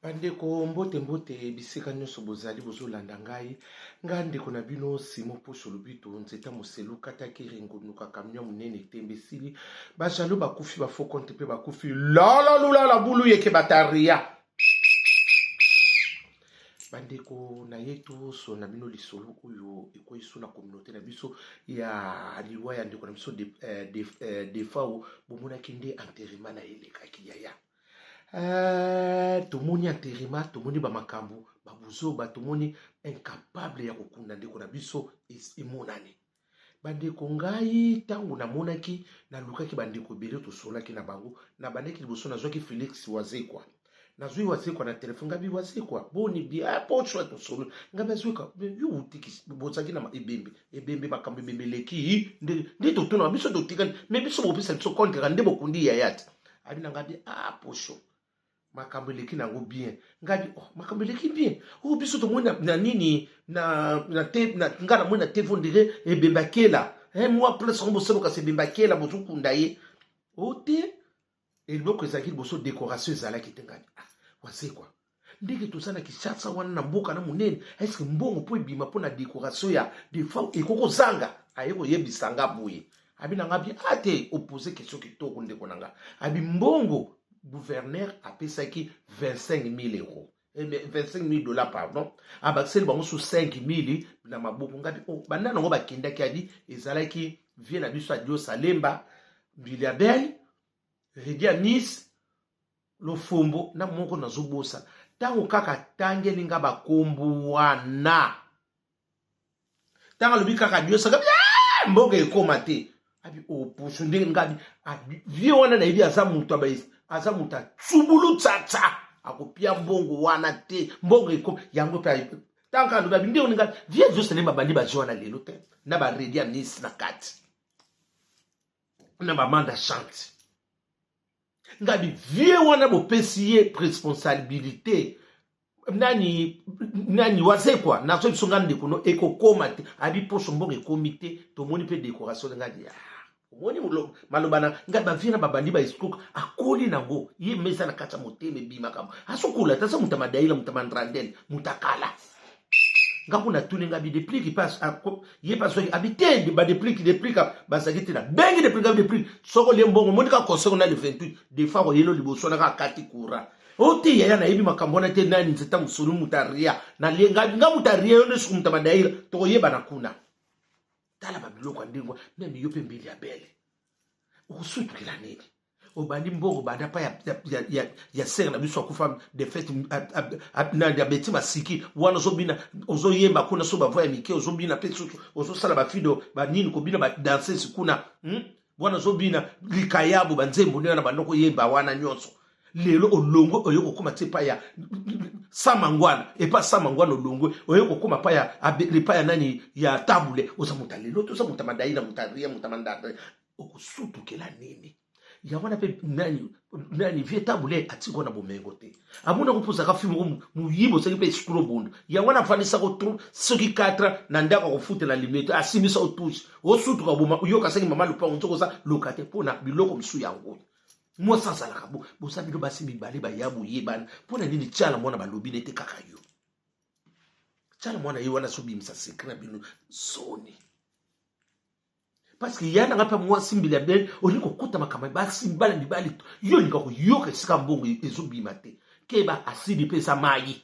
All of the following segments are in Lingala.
Bandeko mbote mbote bisika nyonso bozali bozolanda ngai ngai ndeko na bino Simon Posho Lobito nzeta moselu kata kiri ngunduka camion monene tembe esili bajalo bakufi ba faux compte mpe bakufi lala lulala bulu yeke bataria bandeko na ye toso na bino lisolo oyo ekwei so na communauté na biso ya liwa ya ndeko na biso Defao bomonaki nde enterrement na ye elekaki yaya. Tomoni enterrement, tomoni bamakambo babuzoba, tomoni incapable ya kokunda ndeko na biso emonani. Bandeko ngai ntango namonaki, nalukaki bandeko ebele, tosolaki na bango. Nabandaki liboso, nazwaki Felix Wazekwa, nazwi Wazekwa na telefone. Ngabi Wazekwa boni bia pocho, tosolo. Ngabi azweka yo utiki bozalaki na ebembe, ebembe makambo ebembe eleki nde nde totuna biso totikali me biso bopesa biso kontra nde bokundi yaya te. Abi na ngabi ah posho makambo eleki nango bien. Ngabi oh, makambo eleki bien oyo biso tomoni na nini na te na nga namoni na TV ondire ebembe akela eh, mwa place yango bosalo kasi ebembe akela bozokunda ye o te. Eloko ezalaki liboso décoration ezalaki te. Ngabi ah, Wazekwa ndenge toza na Kinshasa wana na mboka na monene, eske mbongo mpo ebima mpo na décoration ya Defao ekoki kozanga? Aye koyebisa nga boye, abi na nga bi a te opose question kitoko ndeko na nga. Abi mbongo gouverneur apesaki 25 000 euros, 25 000 dollars pardon, abakiseli bango su 5 000 na maboko. Ngabi oh, banda nango bakendaki abi ezalaki vie na biso Adios Alemba, Biliabel, Redi Amis, Lofombo na moko nazobosa. Ntango kaka atangeli nga bakombo wana, ntango alobi kaka Adios, akabi mboka ekóma te. Abi opusu oh, ndenge ngabi vie wana nayebi aza moto aza moto atsubulu tsatsa akopia mbongo wana te, mbongo ekóma yango mpe. Ntango alobi abi ndenge nga vie Adios Alemba bandi bazwi wana lelo te na baredi ya Nice na kati na bamanda chante. Ngabi vie wana bopesi ye responsabilité nani nani Wazekwa nazo biso nga ndeko no ekokoma te. Abi poso mbongo ekomi te, tomoni mpe décoration. Ngadi omoni maloba na ngai bavie na babandi ba escroc akoli nango ye mesa na kati ya motema ebimaka azokola te aza moto ya madaila, moto ya mandrandele, moto akala. Nga kuna tuni nga bi Deplick mpe ye mpe azwaki abi te badeplike Deplick bazalaki te na bengi Deplick abi Deplick soko olie mbongo omoni kaka conseil na le 28 des fois koyelo liboso na kaka kati courant o te yaya nayebi makambo wana te nani nzeta mosolo moto aria nalie nga nga moto aria yo nde soki moto amadaira tokoyebana kuna. Tala babiloko ya ndenge meme yo mpe mbili ya bele okosutukela nini obandi mbongo banda pa ya sere na biso akufa de fait nani abeti masiki wana ozobina ozoyemba kuna so bavoi ya mike ozobina mpe susu ozosala bafido banini kobina badanseuse kuna, Wana ozobina likayabo banzembo nde wana banda koyemba wana nyonso. Lelo olongwe oye kokóma ti epai ya Samangwana, epai Samangwana olongwe oye kokóma epai ya epai ya nani ya Tabule. Oza moto ya lelo te, oza moto ya madaina, moto ya ria, moto ya mandanda okosutukela nini yango wana mpe nani nani vie Tabule atiki wana bomengo te amonako mpo ozalaka fi moko moyibi ozalaki mpe escroc bondo yango wana afandisako tro soki 4 na ndako akofutela limete asimbisa otouche osutuka boma oyoka asaki mama lupango nzoko oza loka te mpo na biloko mosusu yango mwasi azalaka bo boza bino basi mibale baya boyebana mpo na nini tiala mwana balobi nete kaka yo tiala mwana ye wana azobimisa secret na bino soni parce que ya nanga mpe mwasi mbili ya bele olingi kokuta makambo ya basi mibale mibali yo olinga koyoka esika mbongo ezobima te keba asidi mpe eza mai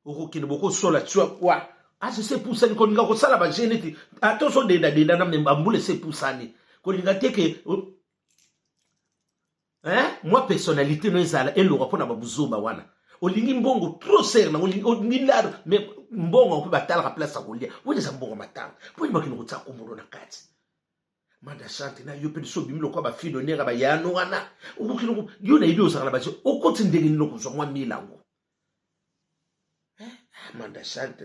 okokende bokosola tua kwa asi se epusani kolinga kosala baje neti ata ozodendadenda na bambula ese epusani kolinga te ke hein? Mwa personnalité no ezala elonga mpona babuzoba wana olingi mbongo trop ser nango olingi laro mais mbongo yango mpe batalaka place ya kolia wana eza mbongo matanga mpo nini bakende kotia kombono na kati manda chante na yo mpe liso obimi lokola bafilonere bayano wana okokende yo nayebi ozalaka na baje okoti ndenge nini okozwa mwa mile yango manda chante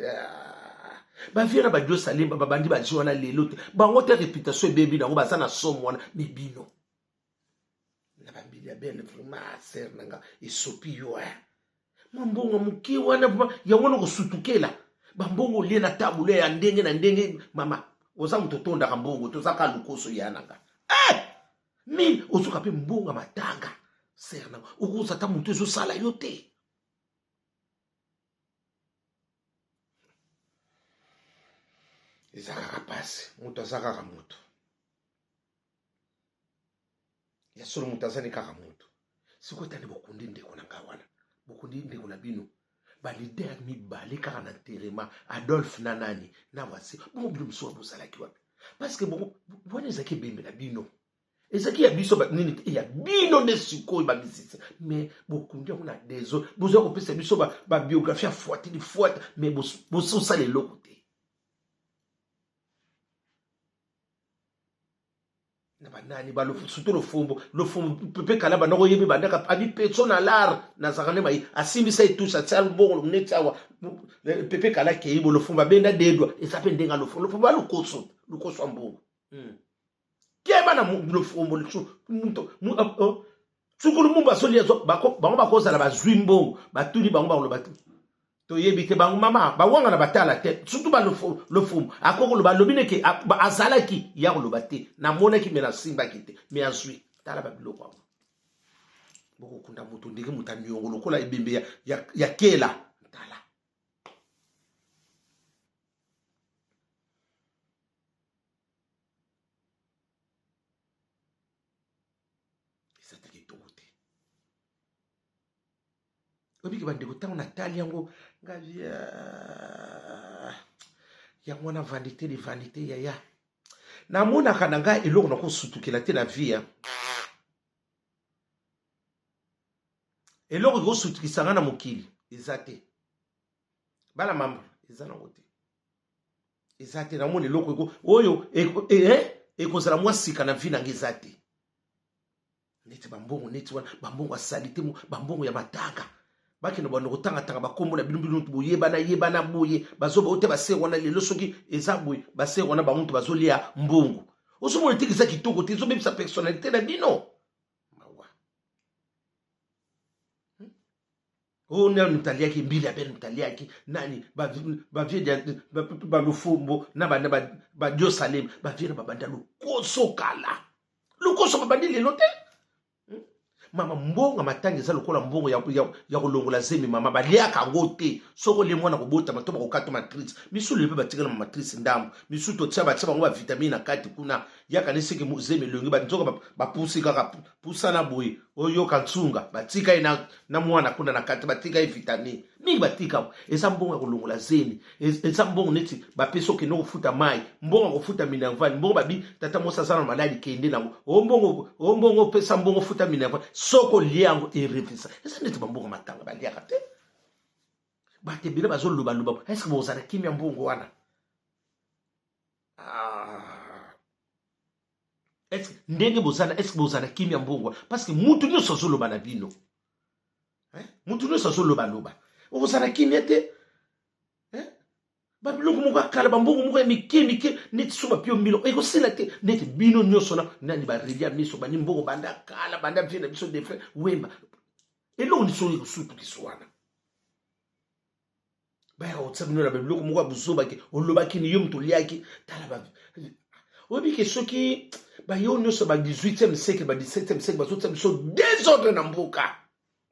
bavie na badio salemba babandi baje wana lelo te bango te réputation ebebi nango baza na somo wana me bino na bambili ya bele vraiment ser na nga esopi yo mwa mbongo moke wana yango wana kosutukela bambongo olie na tabule ya ndenge na ndenge mama oza moto otondaka mbongo toza ka lokoso ya na nga mine ozoka mpe mbongo ya matanga ser na okoza ata moto ezosala yo te. Eza kaka pasi, moto aza kaka moto. Ya solo moto azali kaka moto. Sikoyo tani bokundi ndeko na ngai wana, bokundi ndeko na bino balider mibale kaka na nterema, Adolphe na nani na Wase. Bongo bino mosusu bozalaki wapi? Parce que bongo wana ezalaki ebembe na bino, ezalaki ya biso nini te, ya bino nde sikoyo bamisisa. Mais bokundi yango na desordre, bozwa kopesa biso babiographie ya fuatili fuata, mais bososala eloko te. Na banani balofu, surtout lofombo, lofombo pepe kala banda koyebi bandaka abi petso na lar nazalaka nde maye asimbisa ye touche atia mbongo neti awa pepe kala akei bo lofombo abenda dedwa eza mpe ndenge lofombo, lofombo alokoso lokoso ya mbongo. Keba na lofombo lisusu moto sukulu mumba azolia bango bakozala bazwi mbongo batuni bango bakoloba te toyebi te bango mama bawanga na batala te surtout ba lofombo akoki koloba alobi neke azalaki ya koloba te namonaki me nasimbaki te me azwi tala babiloko yango bokokunda moto ndenge moto aniongo lokola ebembe ya kela tala eza te kitoko te. Obiki bandeko ntango natali yango ngabi yango wana vanité de vanité yaya namonaka na ngai eloko nakosutukela te na vie ya eloko ekosutukisa ngai na mokili eza te bana mamba eza nango te eza te namona eloko oyo ekozala mwa sika na vie na ngai eza te neti bambongo neti wana bambongo ya salite bambongo ya matanga bakende bando kotangatanga bakombo na bino bino boyebana yebana boye bazoba ote basere wana lelo soki eza boye basere wana bango to bazolia mbongo ozomona teke eza kitoko te ezobebisa personnalité na bino mawa. Oyo nani moto aliaki mbili ya bele moto aliaki nani bavie balofombo na banda badiosalem bavie na babanda lokoso kala lokoso babandi lelo te. Mama mbongo matanga eza lokola mbongo ya kolongola zemi mama baliaka yango te soki olie mwana kobotama to bakokata matrice misulu mpe batikala ma matrice ndambo misusu totia batia bango bavitamine na kati kuna yaka neseke zemi elongi banzoka bapusi kaka pusana boye oyoka nsunga batika ye na mwana kuna na kati batika ye vitamine mingi batika eza mbongo ya kolongola zemi eza mbongo neti bapesi okende kofuta mai mbongo ya kofuta minerval mbongo babi tata mwasi aza na maladi kende nango o mbongo opesa mbongo futa minerval soki olie yango erevisa eza neti bambongo matanga baliaka te bato ebele bazolobaloba eske bozala kimia mbongo wana est-ce ndenge bozana est-ce bozana kimia mbongo parce que mutu nyonso azoloba na bino mutu nyonso azoloba loba okozala kimia te babiloko moko ya kala bambongo moko ya mike mike neti so bapio mbilo ekosila te neti bino nyonso na nani bareli ya miso bani mbongo banda kala banda vie na biso defre wemba eloko nyonso ekosutukisa wana bayaka kotia bino na babiloko moko ya buzoba ke olobaki ni yo moto oliaki tala ba oyebi ke soki bayo nyonso ba 18e siècle ba 17e siècle bazotia biso désordre na mboka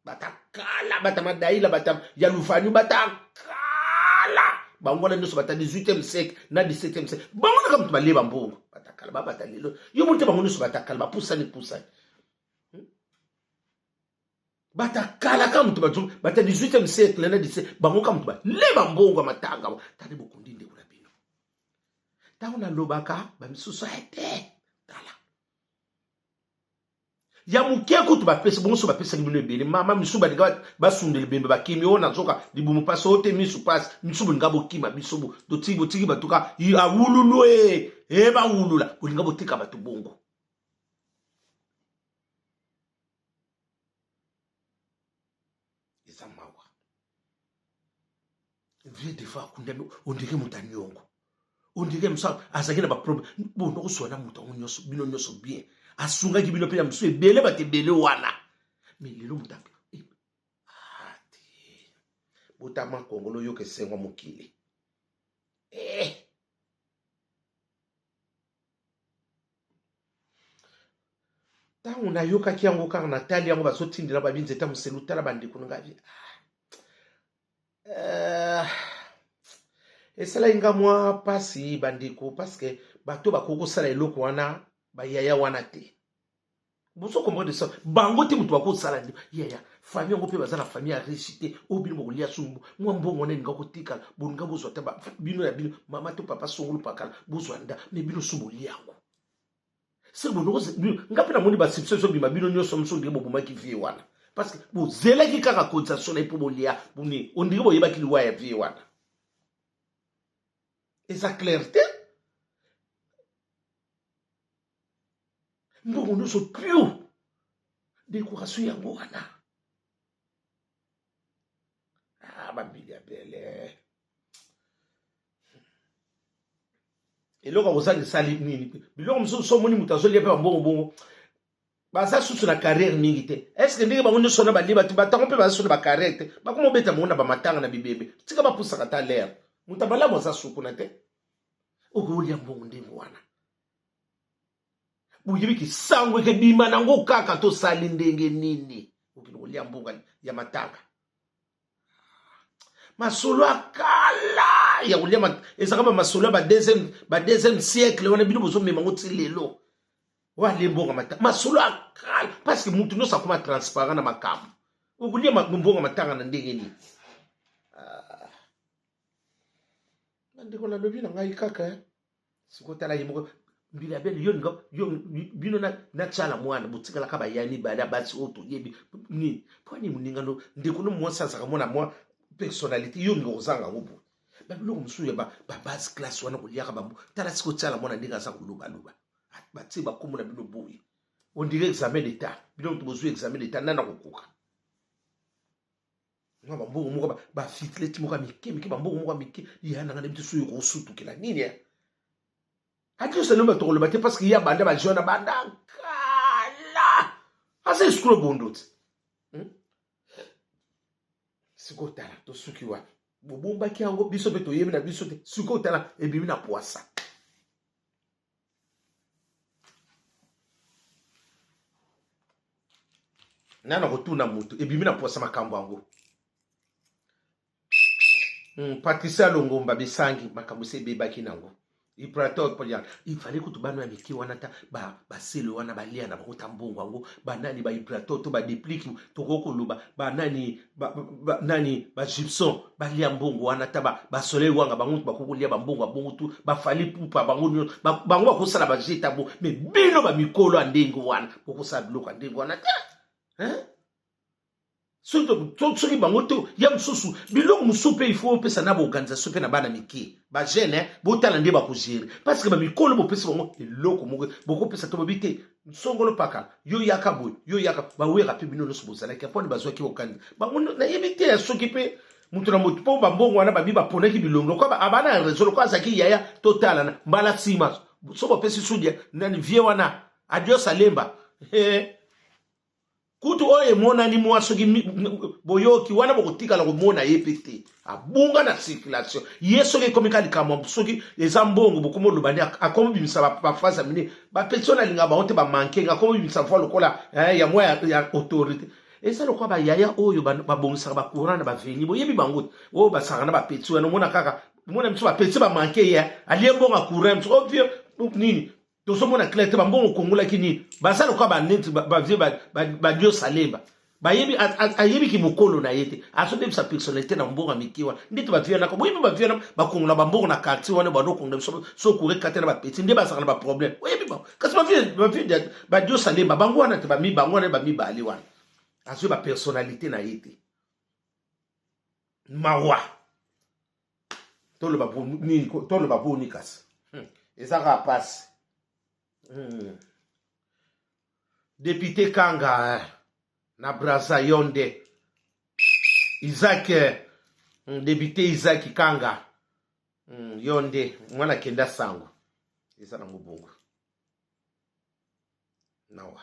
bata kala bata madaila bata ya lufani bata kala bango wana nyonso bata 18e siècle na 17e siècle bango naka moto balie bambongo bata kala babata lelo yo mote bango nyonso bata kala bapusani pusani bata kala ka moto bazo bata 18e siècle na 17 bango ka moto baleba mbongo ya matanga tali bokundi ndeko na bino ntango nalobaka bamisusu ete tala ya moke kutu bapesi bongo so bapesaki bino ebele mama misusu balinga basundela ebembe bakimi oyo nazoka libumu mpasi oyo te misu mpasi misusu bolinga bokima biso botiki botiki bato ka awululu e e bawulula bolinga botika bato bongo eza mawa vie des fois akundami ondire moto aniongo ondire mosu azalaki na baproblème bono koswa na moto yango nyonso bino nyonso bien asungaki bino mpe ya mosusu ebele bato ebele wana mais lelo moto te botama kongolo oyoka esengo mokili ntango nayokaki yango kaka natali yango bazotindela babi nzeta moselu tala bandeko na ngai. Esalaki nga mwa mpasi bandeko, parce que bato bakoki kosala eloko wana bayaya wana te. Bozo comprendre ça? Bango te moto bakosala nde yaya. Famille yango mpe baza na famille ya riche te, oyo bino bokolia sumbu mwa mbongo wana elinga kotikala, bolinga bozwa ta bino ya bino mama to papa songolo pakala bozwa nda me bino su bolia yango. Se bono nga mpe namoni basipso ezobima bino nyonso mosusu ndenge bobomaki vie wana, parce que bozelaki kaka cotisation na ye mpo bolia boni, ondenge boyebaki liwa ya vie wana eza clair te. Mbongo nyonso pio decoration yango wana. Ah, bambili ya bele eloko ya kozanga esali nini? Biloko mosusu so omoni moto azolia mpe bambongo bongo, baza susu na carrière mingi te. Estce ndenge bango nyonso wana balie bato batango mpe baza susu na bacarrière te, bakoma obeta bango na bamatanga na bibebe, tika bapusaka ta lere. Moto ya malamu aza sukuna te, okolia mbongo ndenge wana. Boyebi kisango ekebima nango kaka tosali ndenge nini, okende kolia mbongo ya matanga. Masolo ya kala ya kolia ezalaka ba masolo ya ba deuxième siècle wana, bino bozomema yango ti lelo. Walie mbongo matanga, masolo ya kala, parce que mutu nyonso akoma transparent na makambo. Okolia mbongo matanga na ndenge nini? Bandeko, nalobi na ngai kaka sikoyo, tala ye moko mbila bele yo linga yo bino na na tshala mwana botikalaka baya mibale ya basi oyo toyebi nini mpo ani moninga no ndeko no mwasi azalaka mwana mwa personnalité, yo olinga kozanga yango boye. Babiloko mosusu ya babase classe wana koliaka bambo. Tala sikoyo tshala mwana ndenge aza kolobaloba, batie bakombo na bino boye, on dirait examen d'état. Bino moto bozwi examen d'état, nani akokoka? Mwa bambongo moko bafitleti moko ya mike mike, bambongo moko ya mike ya nanga na biso soki okosutukela nini ati osali bato koloba te, parce que ye abanda bajeune abanda kala, aza escro bondo te. Sikoyo tala tosuki wapi? Bobombaki yango, biso mpe toyebi na biso te. Sikoyo tala ebimi na pwasa. Nana kotuna moto ebimi na pwasa makambo yango. Patricia Longomba bisangi makambo esi ebebaki nango. Iprator ifale kutu bana ya mike wana ta basele wana balia na bango ta mbongo yango banani ba Iprator to badepliki tokoki koloba banani nani ba Gibson balia mbongo wana ta basoleil wanga bango bakoki kolia bambongo ya bongo tu bafali pupa bango nyonso bango bakosala bajeta bo. Me bino bamikolo ya ndenge wana bokosala biloko ya ndenge wana te, hein? Soki bango te ya mosusu biloko mosusu mpe ifo opesa na baorganisation mpe na bana mike bajeune botala nde bakogere, parce que bamikolo bopesi bango eloko moko bokopesa to bobi te songolo pakala yo yaka boye yo yaka bawera mpe bino nyonso bozalaki mpona bazwaki okani bango. Nayebi te ya soki mpe moto na moto mpo bambongo wana babi baponaki bilongi lokola abana ya réseau lokola azalaki yaya totalana mbala nsima so bapesi sudia nani vie wana adios alemba. Kutu oyo emonani mwa soki boyoki wana bokotikala komona ye mpe te, abunga na circulation ye. Soki ekomi ka likambo, soki eza mbongo, bokomi oloba nde akomi bimisa baphrase ya minene. Bapeti oyo nalinga bango te, bamanke nga akomi bimisa voi lokola ya mwa ya autorité. Eza lokola bayaya oyo babongisaka bacourant na baveni, boyebi bango te, oyo basaka na bapeti wana. Omona kaka omona biso bapeti bamanke ye alie mbongo ya courant biso ovie nini, tozomona clair te bambongo okongolaki nini. Baza lokola baneti bavie badio salemba bayebi ayebiki mokolo na ye te, azobebisa personnalité na mbongo ya mike wana. Ndeti bavie wana, boyebi bavie wana bakongola bambongo na quartier wana, bandokongola biso so courant kate na bapeti nde bazalaka na baproblème, oyebi bango. Kasi bavie badio salemba bango wana te, bango wana bamibale wana azwi bapersonnalité na ye te. Mawa, toloba nini, toloba boni? Kasi eza kaka pasi. Député Kanga na Braza, yo nde Isaac, député Isaac Kanga, yo nde mwana kenda sango eza nango bongo. Nawa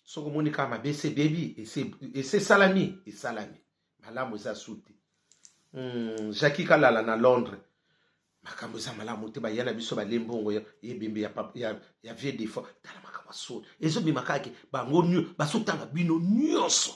soki omoni kaka mabe ese ebebi, ese esalami, esalami malamu eza su te. Jacki Kalala na Londres, makambo eza malamu te. Baya na biso balie mbongo ya ebembe ya vieux Defao. Tala makambo ya soni ezobima kaka bango nio bazotanga bino nyonso.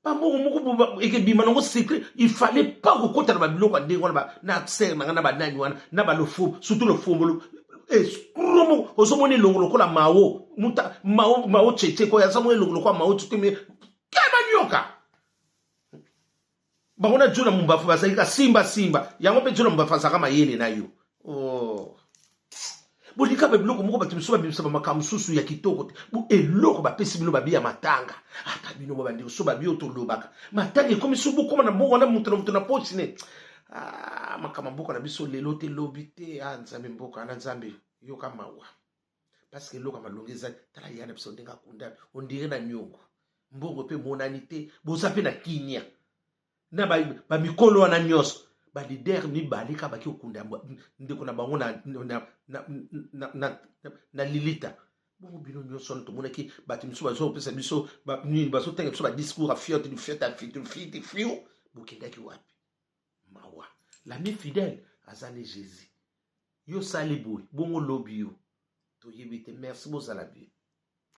Bambongo moko ekebima nango secret. Il fallait pas kokota na babiloko ya ndenge wana na ser na nga na banani wana na balofo, surtout lofombolo escroc moko. Ozomona elongo lokola Mao muta Mao, Mao Cheche koyo azamona elongo lokola Mao Tuteme keba nyoka. Bango na Jona Mumbafu bazalaki ka simba simba yango mpe Jona Mumbafu azalaka mayele na yo. Oh. Bolika ba biloko moko, bato mosusu babimisa bamakambo mosusu ya kitoko te. Eloko bapesi bino babi ya matanga, ata bino mo bandeko so babi oyo tolobaka matanga ekomi so bokóma na mbongo wana, moto na moto na poche ne. Ah, makambo mboka na biso lelo te, lobi te. Ah, Nzambe, mboka na Nzambe, yoka mawa, parce que eloko ya malongo eza. Tala ya na biso ndenge akunda ondire na niongo, mbongo mpe emonani te. Boza mpe na kimia na bamikolo wana nyonso, baleader mibale kaka baki kokunda ndeko na bango na lilita. Bongo bino nyonso wana tomonaki bato mosusu bazopesa biso nini, bazotanga biso badiscours ya fiote fiote fite fio. Bokendaki wapi? Mawa. L'ami fidèle aza ne Jésus. Yo sali boye bongo, lobi yo toyebi te. Merci, bozala bien.